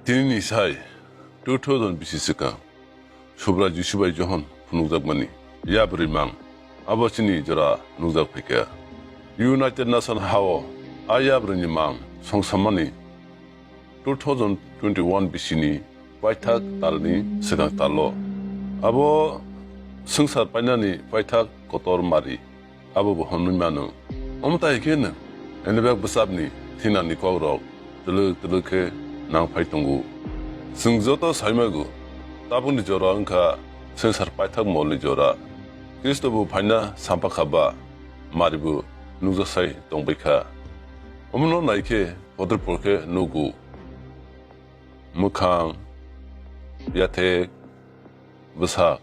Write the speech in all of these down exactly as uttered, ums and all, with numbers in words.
Tini ni sai two thousand bisi swkang Subrai Jisu bai Johon phunukjakmani yabrwi mang abo chini jora nukjak phaikha. United Nation hao a yabrwi ni mang songsammani two thousand twenty-one bisini paithak talni swkang talo. Abo swngchar painani paithak kotor mari abo bo hwnwi mano. Omo tai khe nwng, ene bek bwsapni thinani kokrok twlwk twlwk khe nangphai tongo. Chwng joto saimago, tabukni jora wngkha swngchar paithak molni jora. Khristo bo phaina sampha kha ba, mari bo nukjaksai tongbai kha. Omono nai khe kotor por khe nugo. Mwkhang, yathek, bwsak.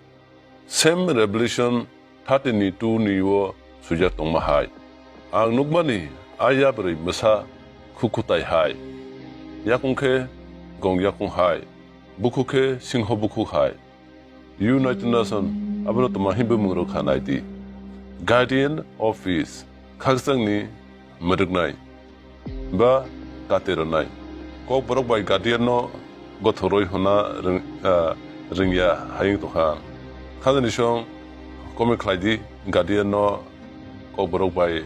Same Revelation thirteen ni two ni o swijak tongma hai. Ang nukmani a yabrwi bwsa khukhutai hai. Yakung khe gong yakung hai. Bukhuk khe singho bukhuk hai. United Nation abono toma himwi mwngrok kha nai di. Guardian of Peace. Khakchangni mwrwknai ba kati rwnai. Kokborok bai guardian no gothorwi hwnna rwng-, ah, rwngya hayung tongkha. Khajani song comment khlai di guardian no kokborok bai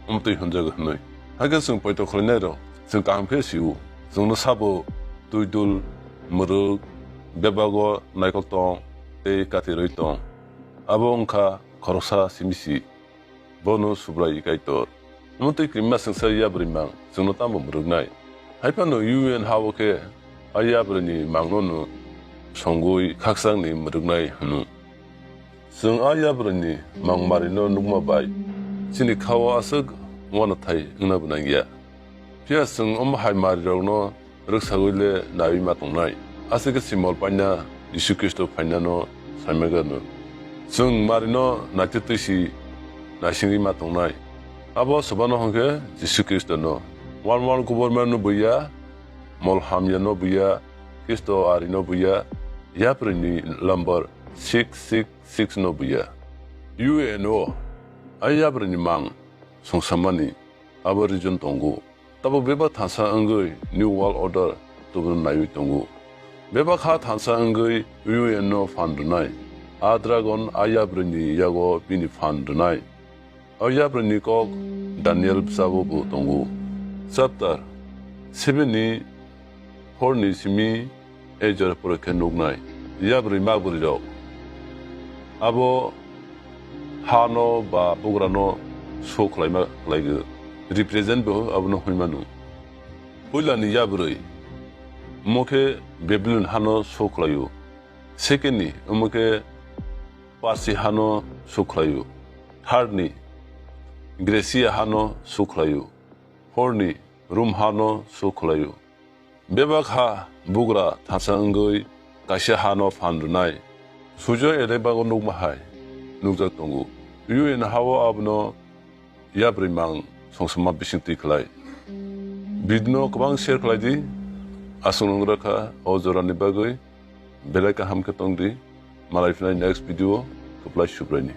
umtwi hwnjago hwnwi. Hakhe chwng poito khlainai rok chwng kaham khe sio. Chwngno sabo twi dul, mwrwk, bebago naikol tong tei kati rwi tong. Abo wngkha khoroksa simi si. Bono Subrai Kaitor. Omo twi kwrwima swngchar yabrwi mang chwngno tamo mwrwknai? Hai phano U N ha-o khe a yabrwini mangno no songwi khakchangni mwrwknai hwno. Chwng a yabrwini mang marino nukma bai chini kha-o aswk uanathai wngna bo nangya. Phiya chwng omo hai marirokno rwksagwi le naiwi ma tongnai. Aswk khe simol paina Jisu Khristo phainano saimagano. Chwng marino naitwtwi si naisingwi ma tongnai. Abo swbano hwnkhe Jisu Khristono. One World Government no buya, mol hamya no buya, Khristo ari no buya, yaprwini number six six six no buya. U N o, a yaprwini mang songsamani abo region tongo. Tabuk bebak thansa wngwi New World Order tubun naiwi tongo. Bebak ha thansa wngwi U N no phan rwnai. A dragon a yabrwini yago bini phan rwnai. O yabrwini kok Daniel bwsabo bo tongo. Chapter seven ni horni simi e jora pore khe nuknai. Yabrwi mabrwi rok. Abo hano ba bugrano show khlaima khlaigo. Represent bo abono hwnwi mano. Puilani yabrwi. Omo khe Babylon hano show khlaio. Second ni, omo khe Parsi hano show khlaio. Third ni, Gracia hano show khlaio. Fourth ni, Rum hano show khlaio. Bebak ha bugra thansa wngwi kaisa hano phan rwnai. Sujo ere bago nukma hai nukjak tongo. U N ha-o abono yabrwi mang songsamma bising twi khlai. Video no kwbang share khlai di. Aswk nwngra kha o jorani bagwi belai kaham khe tong di. Malai phinai next video o kwplai Subraini.